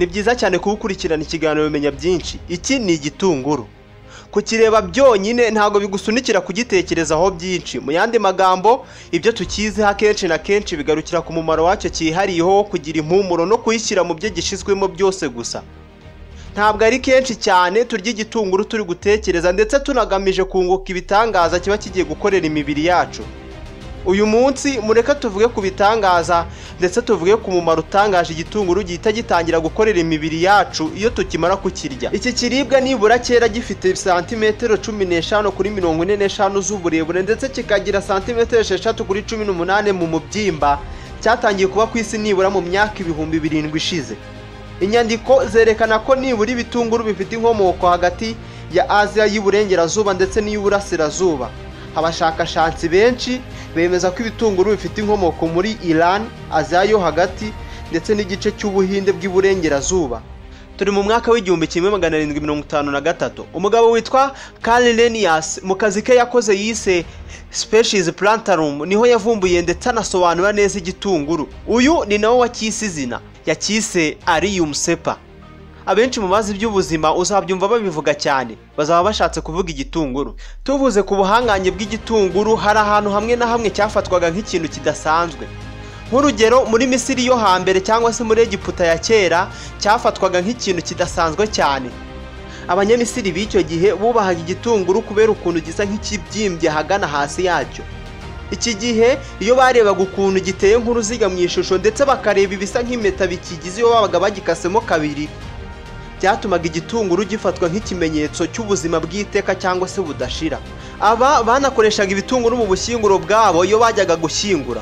Ni byiza cyane kuwukurikirana ikiganiro Menya Byinshi. Iki ni igitunguru. Kukireba byonyine ntabwo bigusunikira kugitekerezaho byinshi. Mu yandi magambo, ibyo tukiziho akenshi na kenshi bigarukira ku mumaro wacyo cyihariyeho wo kugira impumuro no kuyishyira mu byo gishyizwemo byose gusa. Ntabwo ari kenshi cyane turya igitunguru turi gutekereza ndetse tunagamije kunguka ibitangaza kiba kigiye gukorera imibiri yacu. Uyu munsi mureke tuvuge ku bitangaza ndetse tuvuge ku mumaro utangaje igitunguru gihita gitangira gukorera imibiri yacu iyo tukimara kukirya. Iki kiribwa nibura kera gifite santimetero 15 kuri 45 z'uburebure ndetse kikagira santimetero 6 kuri 18 mu mubyimba, cyatangiye kuba ku isi nibura mu myaka 7000 ishize. Inyandiko zerekana ko nibura ibitunguru bifite inkomoko hagati ya Aziya y'Iburengerazuba ndetse n'iy'Uburasirazuba. Abashakashatsi benshi bemeza ko ibitunguru bifite inkomoko muri Iran, Aziya yo hagati ndetse n'igice cy'Ubuhinde bw'Iburengerazuba. Turi mu mwaka w'1753. Umugabo witwa Carl Linnaeus mu kazi ke yakoze yise Species Plantarum niho yavumbuye ndetse anasobanura neza igitunguru. Uyu ni nawe wacyise izina, yacyise Allium cepa. Abenshi mu bazi iby'ubuzima uzabyumva babivuga cyane, bazaba bashatse kuvuga igitunguru. Tuvuze ku buhangange bw'igitunguru, hari ahantu hamwe na hamwe cyafatwaga nk'ikintu kidasanzwe. Nk'urugero muri Misiri yo hambere cyangwa se muri Egiputa ya kera, cyafatwaga nk'ikintu kidasanzwe cyane. Abanyamisiri b'icyo gihe bubahaga igitunguru kubera ukuntu gisa nk'ikibyimbye hagana hasi yacyo. Iki gihe iyo barebaga ukuntu giteye nk'uruziga mu ishusho ndetse bakareba ibisa nk'impeta bikigize iyo babaga bagikasemo kabiri, byatumaga igitunguru gifatwa nk'ikimenyetso cy'ubuzima bw'iteka cyangwa se budashira. Aba banakoreshaga ibitunguru mu bushyinguro bwabo iyo bajyaga gushyingura.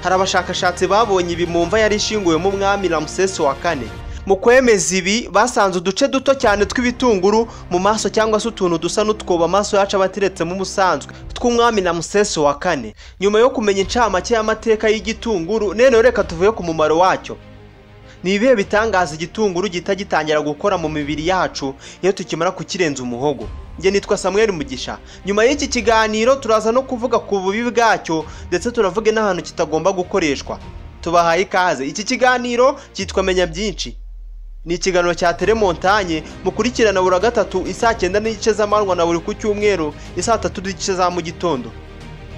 Hari abashakashatsi babonye ibi mu mva yari ishyinguyemo umwami Ramsesi wa kane. Mu kwemeza ibi basanze uduce duto cyane tw'ibitunguru mu maso cyangwa se utuntu dusa n'utwobo amaso yacu aba ateretsemo ubusanzwe tw'umwami Ramsesi wa kane. Nyuma yo kumenya incamake y'amateka y'igitunguru, none reka tuvuye ku mumaro wacyo. Ni ibihe bitangaza igitunguru gihita gitangira gukora mu mibiri yacu iyo tukimara kukirenza umuhogo? Njye nitwa Samuel Mugisha. Nyuma y'iki kiganiro turaza no kuvuga ku bubi bwacyo ndetse turavuge n'ahantu kitagomba gukoreshwa. Tubahaye ikaze. Iki kiganiro cyitwa Menya Byinshi. Ni ikiganiro cya Telemontagne mukurikirana buri gatatu isaa 9:30 z'amanywa na buri ku cyumweru isaa 3:30 za mu gitondo.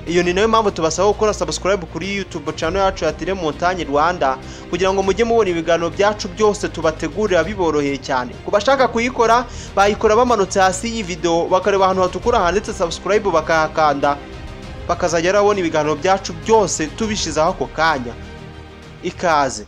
Iyo ni nayo mpamvu tubasaba gukora subscribe kuri YouTube channel yacu ya Telemontagne Rwanda kugira ngo mujye mubona ibiganiro byacu byose tubategurira biboroheye cyane. Ku bashaka kuyikora bayikora bamanutse hasi y'iyi video bakareba ahantu hatukura handitse subscribe bakahakanda, bakazajya babona ibiganiro byacu byose tubishizaho ako kanya. Ikaze.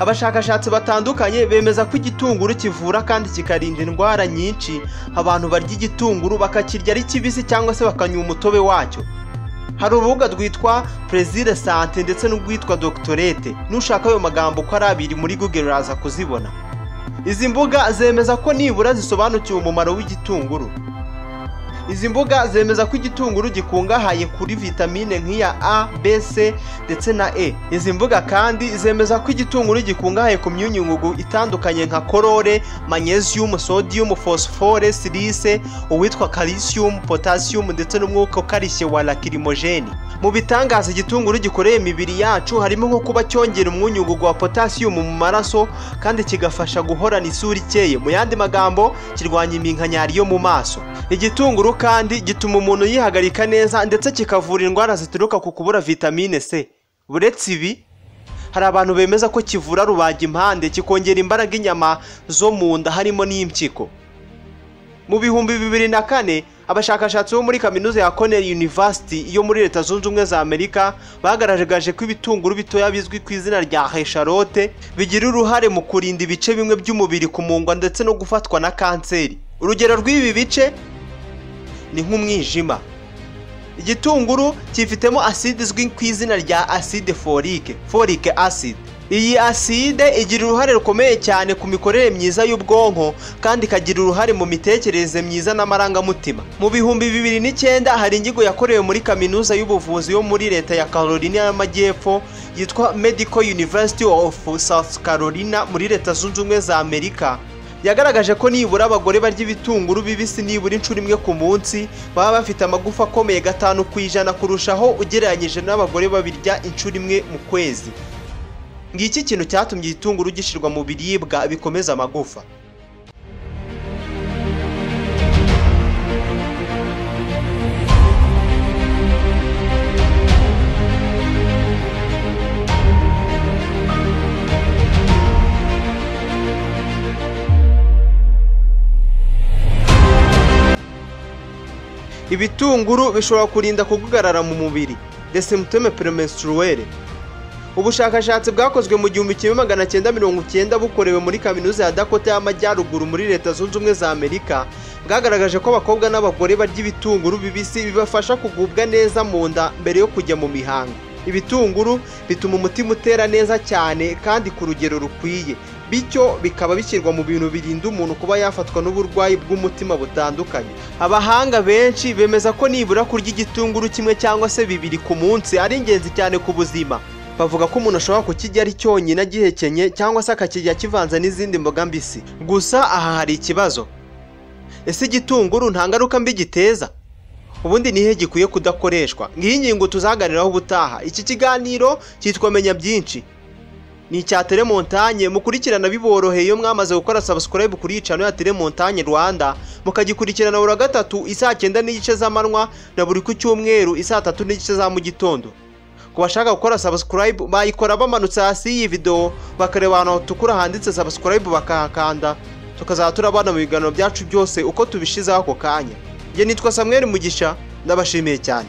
Abashakashatsi batandukanye bemeza ko igitunguru kivura kandi kikarinda indwara nyinshi. Abantu barya igitunguru bakakirya ari kibisi cyangwa se bakanywa umutobe wacyo. Hari urubuga rwitwa Plaisir Sante ndetse n'urwitwa Doctorate. Nushaka ayo magambo uko ari abiri muri Google uraza kuzibona. Izi mbuga zemeza ko nibura zisobanukiwe umumaro w'igitunguru. Izi mbuga zemeza ko igitunguru gikungahaye kuri vitamine nk'iya A, B, C ndetse na E. Izi mbuga kandi zemeza ko igitunguru gikungahaye ku myunyungugu itandukanye nka korore, magnesium, sodium, phosphore, silice, uwitwa calcium, potassium ndetse n'umwuka ukarishye wa lacrimogene. Mu bitangaza igitunguru gikoreye imibiri yacu harimo nko kuba cyongera umwunyungugu wa potassium mu maraso kandi kigafasha guhorana isura ikeye. Mu yandi magambo kirwanya iminkanyari yo mu maso. Igitunguru kandi gituma umuntu yihagarika neza ndetse kikavura indwara zituruka ku kubura vitamine C. Uretse ibi, hari abantu bemeza ko kivura rubagimpande, kikongera imbaraga inyama zo mu nda harimo n'impyiko. Mu 2004 abashakashatsi bo muri kaminuza ya Cornell University yo muri Leta Zunze Ubumwe za Amerika bagaragaje ko ibitunguru bitoya bizwi ku izina rya Charlotte bigira uruhare mu kurinda ibice bimwe by'umubiri kumungwa ndetse no gufatwa na kanseri. Urugero rw'ibi bice ni nk'umwijima. Igitunguru cyifitemo acide izwi ku izina rya acide folique, folic acid. Iyi acide igira uruhare rukomeye cyane ku mikorere myiza y'ubwonko kandi ikagira uruhare mu mitekerereze myiza n'amarangamutima. Mu 2009 hari inyigo yakorewe muri kaminuza y'ubuvuzi yo muri leta ya Carolina y'Amajyepfo yitwa Medical University of South Carolina muri Leta Zunze Ubumwe za Amerika. Yagaragaje ko nibura abagore barya ibitunguru bibisi nibura inshuro imwe ku munsi baba bafite amagufa akomeye 5% kurushaho ugereranyije n'abagore babirya inshuro imwe mu kwezi. Ngiki kintu cyatumye igitunguru gishyirwa mu biribwa bikomeza amagufa. Ibitunguru bishobora kurinda kugugarara mu mubiri, des symptômes prémenstruels. Ubushakashatsi bwakozwe mu 1990 bukorewe muri kaminuza ya Dakota y'Amajyaruguru muri Leta Zunze Ubumwe za Amerika bwagaragaje ko abakobwa n'abagore barya ibitunguru bibisi bibafasha kugubwa neza mu nda mbere yo kujya mu mihango. Ibitunguru bituma umutima utera neza cyane kandi ku rugero rukwiye, bityo bikaba bishyirwa mu bintu birinda umuntu kuba yafatwa n'uburwayi bw'umutima butandukanye. Abahanga benshi bemeza ko nibura kurya igitunguru kimwe cyangwa se bibiri ku munsi ari ingenzi cyane ku buzima. Bavuga ko umuntu ashobora kukirya ari cyonyine agihekenye cyangwa se akakirya kivanze n'izindi mboga mbisi. Gusa aha hari ikibazo. Ese igitunguru nta ngaruka mbi giteza? Ubundi nihe gikwiye kudakoreshwa? Ngiyi ngingo tuzaganiraho ubutaha. Iki kiganiro cyitwa Menya Byinshi. Ni icya Telemontagne, mukurikirana biboroheye iyo mwamaze gukora subscribe kuri channel ya Telemontagne Rwanda, mukagikurikirana buri gatatu isaa 9:30 z'amanywa na buri ku cyumweru isaa 3:30 za mu gitondo. Ku bashaka gukora subscribe bayikora bamanutse hasi y'iyi video bakareba ahantu hatukura handitse subscribe bakahakanda, tukazaba turabana mu biganiro byacu byose uko tubishizeho ako kanya. Njye nitwa Samuel Mugisha, ndabashimiye cyane.